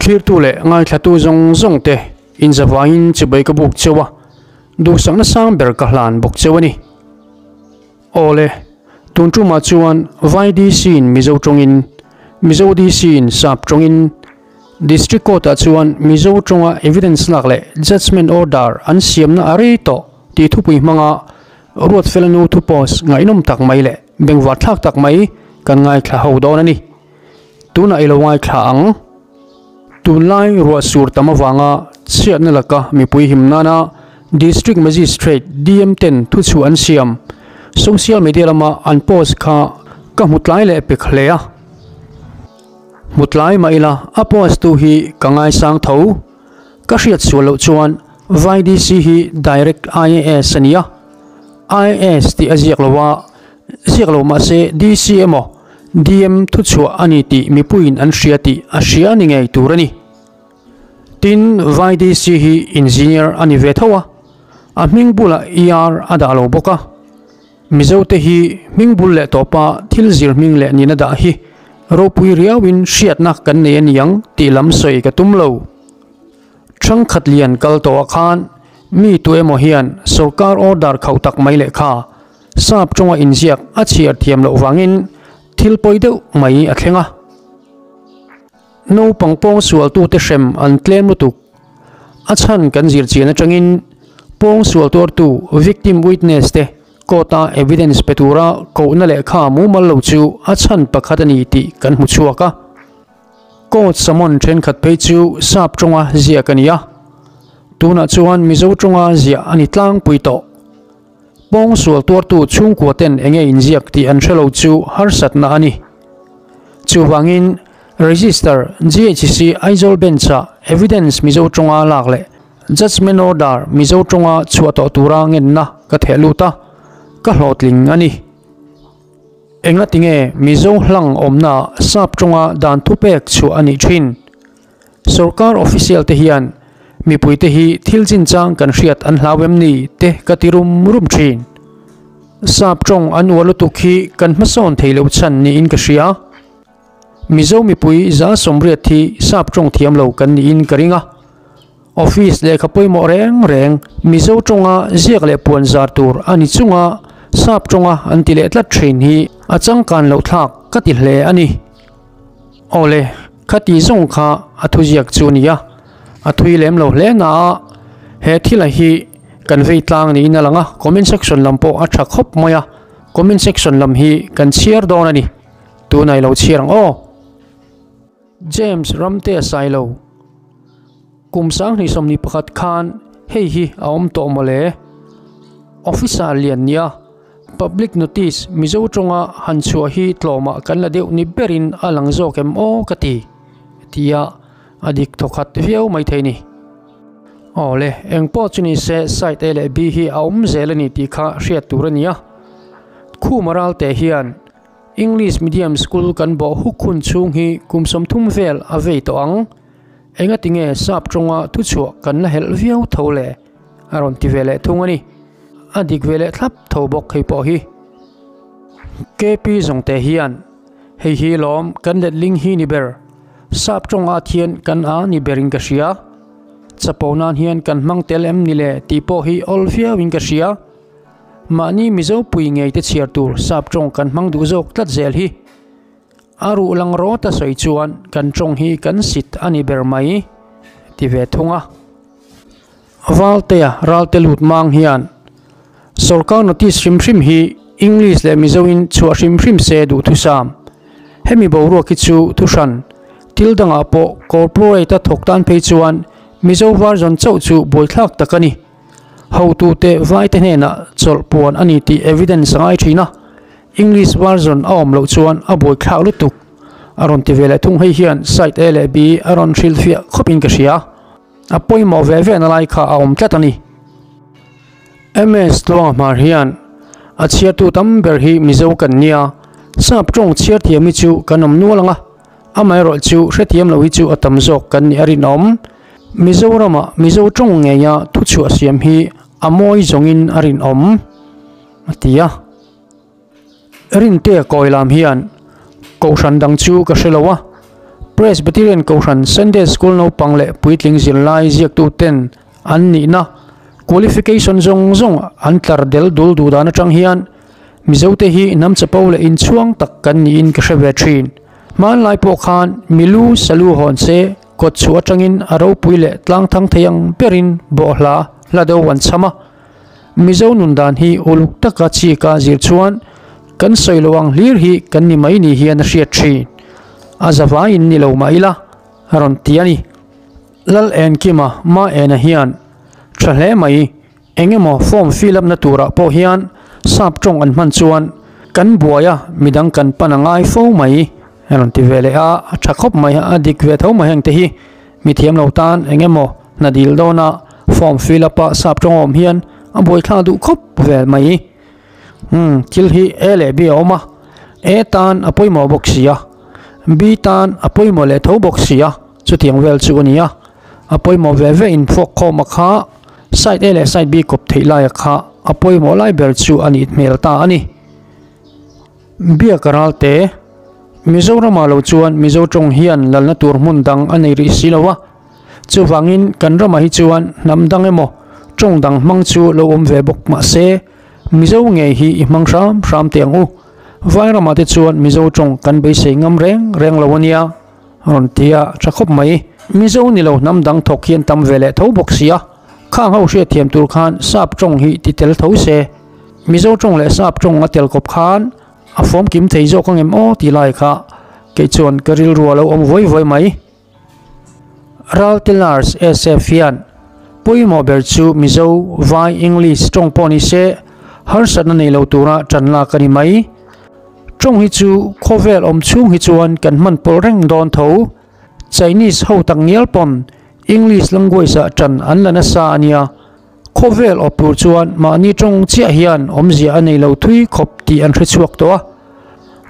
Thlirtu leh ngaithlatu zawng zawng te inzavaiin chibai ka buk cheu a, duhsakna sang ber ka hlan bawk cheu a ni. Awle, tun tumah chuan Vai DC in Mizo tawngin, Mizo DC in Sap tawngin, District Court ah chuan Mizo tawnga evidence lak leh judgement order an siamna a rei tawh tih thupui hmanga Ruatfela nu thu post ngaihnawm tak mai leh bengvar thlak tak mai kan ngaithla ho dawn a ni. Tunah i lo ngaithla ang. Tunlai ruah sur tam avanga chhiatna laka mipui him nana District Magistrate, DM, ten thuchhuah an siam. Social media lama an post kha ka hmu tlai leh pek hle a. Hmu tlai mah ila a post tu hi ka ngaisang tho. Ka hriat sual loh chuan Vai DC hi direct IAS a ni a. IAS tih a ziak lo a, ziak lo mahse DC emaw DM thuchhuah a ni tih mipuiin an hria tih a hria ni ngei tur a ni. Tin, Vai DC hi engineer a ni ve tho a, a hming bulah ER a dah lo bawk a. Mizote hi hming bul leh tawpa thil zir hming leh nihna dah hi ropui riauin hriatna kan nei a niang tih lam sawi ka tum lo. Thangkhat lian kal tawhah khan mi tu emaw hian sorkar order khauh tak mai lehkha sap tawnga inziak a chhiar thiam loh vangin thil pawi deuh mai a thleng a. Naupang pawng sualtute hrem an tlem lutuk. A chhan kan zir chian atangin pawng sual tuartu victim witness te court-a evidence pe tura kohna lehkha mumal lo chu a chhan pakhat a ni tih kan hmu chhuak a. Court summon thenkhat phei chu sap tawnga ziak a ni a, tunah chuan Mizo tawnga ziah a ni tlangpui tawh. Pawng sual tuartu chhungkua ten enge inziak tih an hre lo chu harsatna a ni. Chuvangin Register GHC Aizawl Bench-ah evidence Mizo tawnga lak leh Judgement order Mizo tawnga chhuah tawh tura ngenna ka theh lut a, ka hlawhtling a ni. Engatinge Mizo hlang awmna sap tawnga dan thupek chhuah a nih thin? Sorkar official te hian mipuite hi thil chinchang kan hriat an hlau em ni te ka ti rum rum thin. Sap tawng an uar lutuk hi kan hmasawn thei lo chhan niin ka hria. Mizo mipui 180 hi sap tawng thiam lo kan niin ka ring a. Office lehkha pawimawh reng reng Mizo tawnga ziak leh puan zar tur a ni chunga sap tawnga an ti leh tlat thin hi a changkan loh thlak ka ti hle a ni. Awle, khati zawng kha a thuziak chu a ni a, a thui lem lo hle na a, he thila hi kan vei tlang niin a lang a, comment section lam pawh a tha khawp mai a, comment section lam hi kan chhiar dawn a ni, tunah i lo chhiar ang aw. James Ramtea Sailo, Kum 2021 khan hei hi a awm tawh mawle. Officer lian nia Public Notice Mizo tawnga han chhuah hi tlawmah kan la deuh ni berin a lang zawk em aw ka ti, tia a dik thawkhat viau mai thei ni. Awle, engpawh chu ni se side A leh B hi a awm zel a ni tih kha hriat tur a ni a. Khuma ralte hian English medium school kan bawh huk hun chhung hi kum 30 vel a vei tawh ang. Engati nge sap tawnga thuchhuah kan la helh viau tho le? A rawn ti ve leh thung a ni. A dik ve leh thlap tho bawk hei pawh hi. KP zawngte hian hei hi lawm kan letling hi ni ber. Sap tawng at hian kan a ni berin ka hria. Chapo nan hian kan hmang tel em ni le tih pawh hi awl viauin ka hria. Mahni Mizo pui ngei te chhiar tur sap tawng kan hmang duh zawk tlat zel hi. A ruh lang rawt a sawi chuan kan tawng hi kan sit a ni ber mai ti ve thung a. Valtea ralte lut mang hian sorkar notice hrim hrim hi English leh Mizo in chhuah hrim hrim se duh thusam. Hemi boruak hi chu thuhran thil dangah pawh corporate a thawk tan phei chuan Mizo version chauh chu buaithlak tak a ni. Hotute vaite hnenah chawlh puan a ni tih evidence a ngai thin a, English version a awm loh chuan a buaithlak lutuk. A rawn ti ve leh thung hei hian side A leh B a rawn hrilhfiah khawpin ka hria. A pawimawh ve ve na lai kha a awm tlat a ni. MS Tluanga Hmar hian a chhiartu tam ber hi Mizo kan nia, sap tawng chhiar thiam hi chu kan awm nual ang a, amaherawh chu hrethiam lo hi chu a tam zawk kan nih a rinawm. Mizorama Mizo tawng ngeia thuchhuah siam hi a mawi zawngin a rinawm, a ti a. Rintea kawi lam hian Kohhran dang chu ka hre lo a, Presbyterian Kohhran Sunday School naupang leh puitling zirlai ziaktuten an nihna qualification zawng zawng an tlar del dul duh dan atang hian Mizote hi hnam chapo leh inchhuang tak kan niin ka hre ve thin. Hmanlai pawh khan milu salu hawn se kawt chhuah atangin a ropui leh tlangthang thei ang berin bawhhla hla deuh an chham a. Mizo nun dan hi uluk taka chika zir chuan kan sawi lo ang hlir hi kan ni mai ni hian a hriat thin. A zavaiin ni lo mah ila a rawn ti a ni. Lal Enkima Ma Ena hian tha hle mai. Eng emaw form fill up na turah pawh hian sap tawng an hman chuan kan buai a, midang kan pan a ngai fo mai a rawn ti ve leh a, a tha khawp mai a dik ve tho mai heng te hi mithiam lo tan eng emaw hna dil dawna form fill up a sap tawng awm hian a buaithlak duh khawp vel mai. Umm thil hi A leh B a awm a, A tan a pawimawh bawk si a, B tan a pawimawh leh tho bawk si a, chutiang vel chu a ni a, a pawimawh ve ve in fawk khawm a kha side A leh side B kawp theih laia kha a pawimawh lai ber chu a nih hmel ta a ni. Biak Ralte, Mizoramah lo chuan Mizo tawng hian lalna tur hmun dang a nei rih si lo a, chuvangin kan ramah hi chuan hnam dang emaw tawng dang hmang chu lo awm ve bawk mah se Mizo ngei hi i hmang hram hram teh ang u. Vairamah te chuan Mizo tawng kan beisei ngam reng reng lo a nia. A rawn ti a, tha khawp mai. Mizo ni lo hnam dang thawk hian tam ve leh tho bawk si a, khang ho hriatthiam tur khan sap tawng hi ti tel tho se. Mizo tawng leh sap tawng a tel kawp khan a fawm kim thei zawk ang em aw ti lai kha kei chuan ka rilru a lo awm vuai vuai mai. Raltelars SF hian pawimawh ber chu Mizo, Vai, English tawng pawh ni se harsatna nei lo tura tan lak a ni mai. Tawng hi chu khawvel awm chhung hi chuan kan hman pawlh reng dawn tho. Chinese ho tak ngial pawn English language ah tan an la nasa a nia. Khawvel awp tur chuan mahni tawng chiah hian awmzia a nei lo thui khawp tih an hre chhuak tawh a.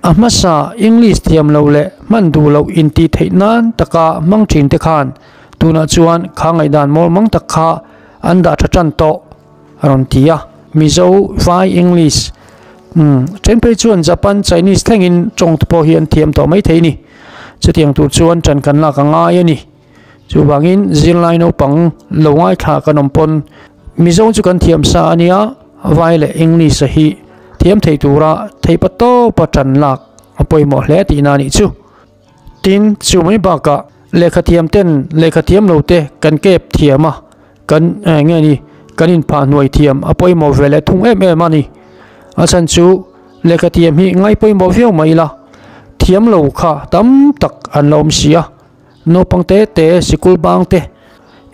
A hmasa English thiam lo leh hman duh loh intih theih nan taka hmang thin te khan tunah chuan kha ngaihdan mawl mang tak kha an dah tha tan tawh. A rawn ti a. Mizo, Vai, English, umm, then phei chuan Japan, Chinese thlengin tawng te pawh hi an thiam tawh maithei a ni. Chutiang tur chuan ṭan kan lak a ngai a ni. Chuvangin zirlai naupang lo ngaithla kan awm pawn Mizo chu kan thiam sa a nia, Vai leh English a hi thiam thei tura theihpa tawpa ṭan lak a pawimawh hle tihna a nih chu. Tin, chu mai bakah lehkhathiam ten lehkhathiam lo te kan kep thiam a, kan eh nge ni kan inphah hnuai thiam a pawimawh ve leh thung em em a ni. A chhan chu lehkhathiam hi ngai pawimawh viau mai ila, thiam lo kha tam tak an la awm si a, naupang te te sikul bang te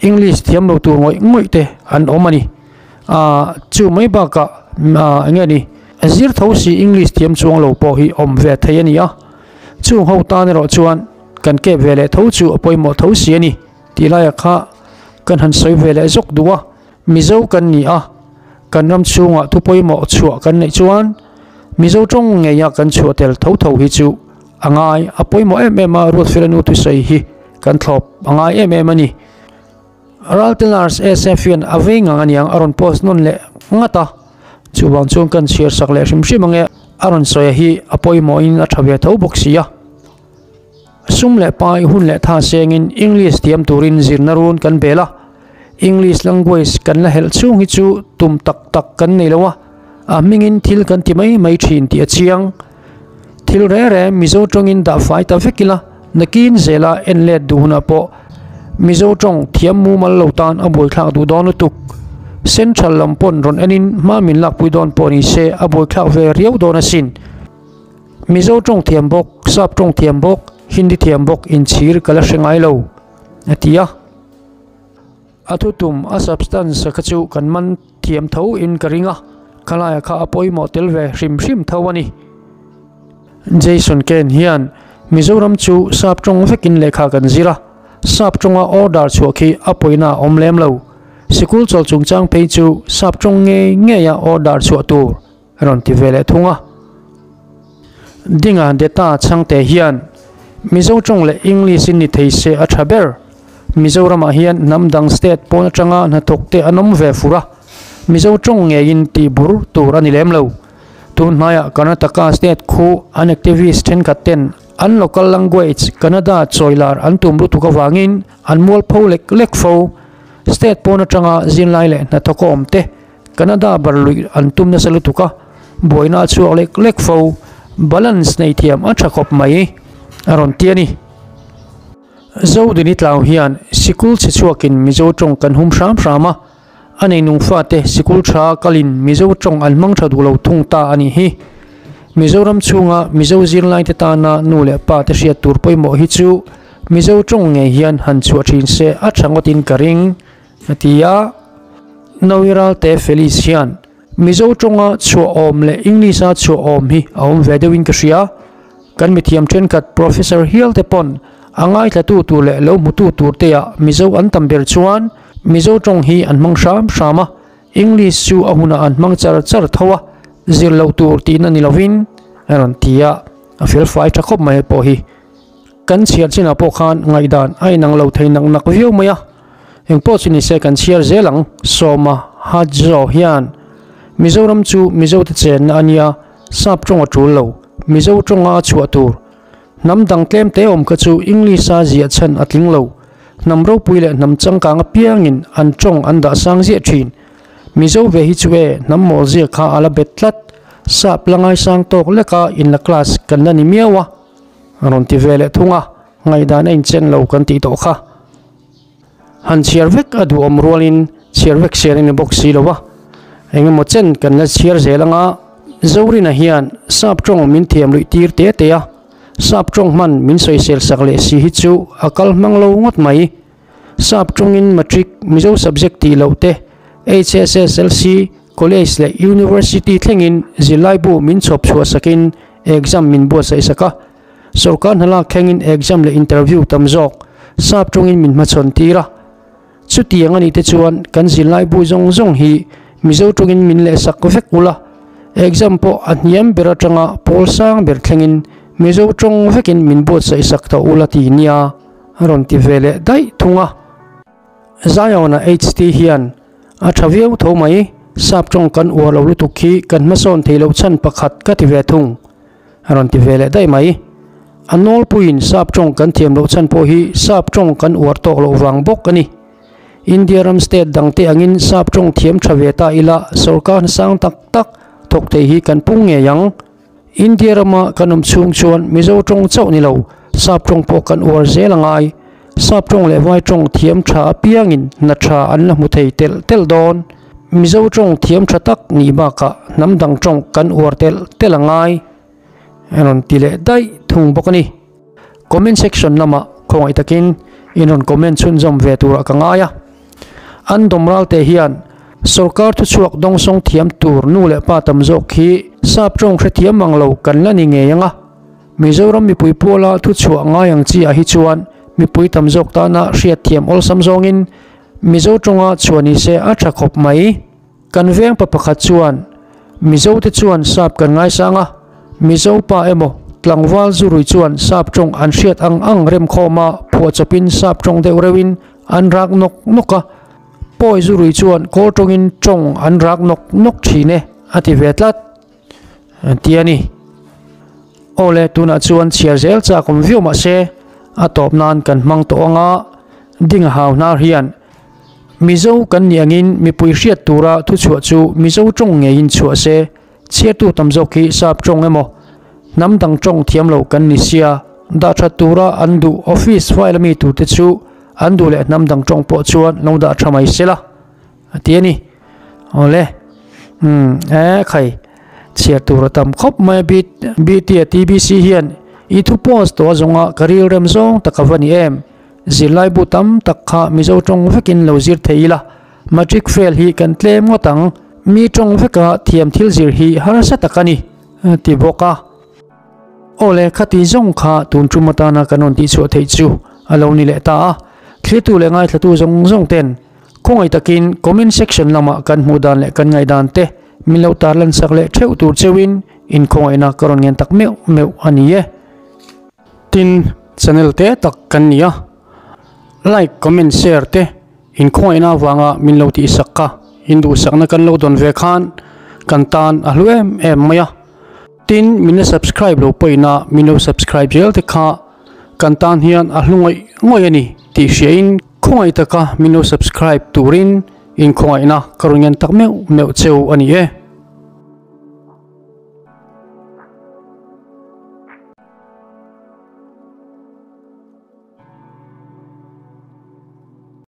English thiam lo tur ngawih ngawih te an awm a ni. Ah chu mai bakah ah eng nge ni zir tho si English thiam chuang lo pawh hi awm ve thei a ni a, chung ho tan erawh chuan kan kep ve leh tho chu a pawimawh tho si a ni. Tih laiah kha kan han sawi ve leh zawk duh a, Mizo kan ni a, kan ram chhungah thu pawimawh chhuah kan neih chuan Mizo tawng ngeia kan chhuah tel tho tho hi chu a ngai, a pawimawh em em a, Ruatfela nu thusawi hi kan thlawp a ngai em em a ni. Raltelars SF hian a vei ngang aniang a rawn post nawn leh ngat a, chuvang chuan kan chhiar sak leh hrim hrim ange a rawn sawi hi a pawimawhin a tha ve tho bawk si a. Sum leh pai hun leh tha sengin English thiam turin zirna run kan bel a, English language kan la helh chhung hi chu tum tak tak kan nei lo a, a hmingin thil kan ti mai mai thin tih a chiang. Thil reng reng Mizo tawngin dah fai ta vek ila, nakin zela en let duh hunah pawh Mizo tawng thiam mumal lo tan a buaithlak duh dawn lutuk. Central lam pawn rawn enin hma min lakpui dawn pawh ni se a buaithlak ve riau dawn asin. Mizo tawng thiam bawk, Sap tawng thiam bawk, Hindi thiam bawk inchhir ka la hre ngai lo, a ti a. A thutum, a substance kha chu kan man thiam tho in ka ring a, khalaia kha a pawimawh tel ve hrim hrim tho a ni. Jason Kane hian Mizoram chu Sap tawng vekin lehkha kan zir a, Sap tawnga order chhuah khi a pawina a awm lem lo. Sikul chawl chungchang phei chu Sap tawng ngei ngeia order chhuah tur. A rawn ti ve leh thung a. Dinga Data chhangte hian Mizo tawng leh English in ni thei se a tha ber. Mizoramah hian hnam dang state pawn atanga hnathawk te an awm ve fur a, Mizo tawng ngeiin tih bur tur a ni lem lo. Tun hnaiah Karnataka state khu an activist thenkhat ten An local language Kannada chawilar an tum lutuk avangin an mualpho lek lek fo. State pawn atanga zirlai leh hnathawk a awm te Kannada bar luih an tum nasa lutuk a, buaina a chhuak lek lek fo. Balance nei thiam a tha khawp mai a rawn ti a ni. Zodini tlau hian sikul chhe chhuakin Mizo tawng kan hum hram hram a, a neinung fate sikul tha kalin Mizo tawng an hmang tha duh lo thung ta a nih hi. Mizoram chhunga Mizo zirlaite tana nu leh pa te hriat tur pawimawh hi chu Mizo tawng ngei hian han chhuah thin se a tha ngawtin ka ring, a ti a. Nawiralte Felice hian Mizo tawnga chhuah awm leh English-a chhuah awm hi a awm ve deuhin ka hria. Kan mithiam thenkhat Professor hial te pawn a ngaithlatu tur leh lo hmutu tur te ah Mizo an tam ber chuan Mizo tawng hi an hmang hram hram a, English chu a hunah an hmang char char tho a, zir loh tur tihna ni lovin a rawn ti a, a felfai tha khawp mai pawh hi. Kan chhiar chinah pawh khan ngaihdan a inang lo thei nak nak viau mai a, engpawh chu nise kan chhiar zel ang, Sawma Hajjo hian Mizoram chu Mizote chenna a nia, Sap tawng a tul lo, Mizo tawnga a chhuah tur. Hnam dang tlem te awm kha chu English-a ziah chhan a tling lo. Hnam ropui leh hnam changkang apiangin an tawng an dah sang ziah thin. Mizo ve hi chu e, hnam mawl zia kha a la bet tlat. Sap la ngaisang tawk leka in la class kan la ni miau a, a rawn ti ve leh thung a, ngaihdan a inchen lo kan tih tawh kha. Han chhiar vek a duhawm rualin chhiar vek sian a ni bawk si lo a, engemaw chen kan la chhiar zel anga Zorina hian sap tawng min thiam luih tir te te a, sap tawng hman min sawisel sak leh si hi chu a kal hmang lo ngawt mai. Sap tawngin matric, Mizo subject tih loh te, HSSLC, College leh University thlengin zirlaibu min chhawp chhuah sakin exam min buatsaih sak a. Sorkar hna lak thlengin exam leh interview tam zawk sap tawngin min hmachhawn tir a. Chutiang a nih te chuan kan zirlai bu zawng zawng hi Mizo tawngin min lehsak vek ula, exam pawh a hniam ber atanga pawl sang ber thlengin Mizo tawng vekin min buatsaih sak tawh ula ti nia a rawn ti ve leh daih thung a. Zion-a HT hian a tha viau tho mai, sap tawng kan uar lo lutuk hi kan hmasawn thei loh chhan pakhat ka ti ve thung. A rawn ti ve leh daih mai. A nawlpuiin sap tawng kan thiam loh chhan pawh hi sap tawng kan uar tawk loh vang bawk a ni. India ram state dangte angin sap tawng thiam tha ve ta ila sorkar hnasang tak tak thawk thei hi kan pung ngei ang. India rama kan awm chhung chuan Mizo tawng chauh ni lo sap tawng pawh kan uar zel a ngai. Sap tawng leh vai tawng thiam tha apiangin hna tha an la hmu thei telh telh dawn. Mizo tawng thiam tha tak nih bakah hnam dang tawng kan uar telh telh a ngai a rawn ti leh daih thung bawk a ni. Comment section lamah khawngaih takin in rawn comment chhunzawm ve turah ka ngai a. An dawm ralte hian sorkar thuchhuak dawngsawng thiam tur nu leh pa tam zawk hi sap tawng hrethiam mang lo kan la ni ngei ang a. Mizoram mipui puala thuchhuah ngai ang chi ah hi chuan mipui tam zawk tana hriatthiam awlsam zawngin Mizo tawnga chhuah ni se a tha khawp mai. Kan veng pa pakhat chuan Mizo te chuan sap kan ngaisang a, Mizo pa emaw tlangval zurui chuan sap tawng an hriat ang ang remkhawm a phuahchawpin sap tawng deuh reuhin an rak nawk nawk a, pawi zurui chuan kawl tawngin tawng an rak nawk nawk thin e a ti ve tlat. Ti a ni. Awle tunah chuan chhiar zel chak awm viau mah se a tawp nan kan hmang tawh ang a, ding a hau hnar hian Mizo kan nih angin mipui hriat tura thuchhuah chu Mizo tawng ngeiin chhuah se, chhiartu tam zawk hi sap tawng emaw hnam dang tawng thiam lo kan ni sia, dah that tura an duh office file ami turte chu an duh leh hnam dang tawng pawh chuan lo dah tha mai sela. A ti a ni. Awle. Umm e khai chhiar tur a tam khawp mai a B BT a TBC hian i thu post tawh a zawnga ka ril rem zawng tak a va ni em. Zirlai bu tam tak kha Mizo tawng vekin lo zir thei ila matric fail hi kan tlem ngawt ang. Mi tawng veka thiam thil zir hi harsa tak a ni a ti bawk a. Awle khati zawng kha tun tum atana kan rawn tihchhuah theih chu a lo ni leh ta a. Thlirtu leh ngaithlatu zawng zawng ten Khawngaih takin comment section lamah kan hmuh dan leh kan ngaihdan te min lo tarlan sak leh theuh tur cheuhin inkhawngaihna ka rawn ngen tak meuh meuh a ni e. Tin, channel te tak kan ni a, like, comment, share te inkhawngaihna avanga min lo tihsak kha induhsakna kan lo dawn ve khan kan tan a hlu em em mai a. Tin, min la subscribe lo pawhin a min lo subscribe zel te kha kan tan hian a hlu ngawih ngawih a ni tih hriain khawngaih taka min lo subscribe turin inkhawngaihna ka rawn ngen tak meuh meuh cheu a ni e.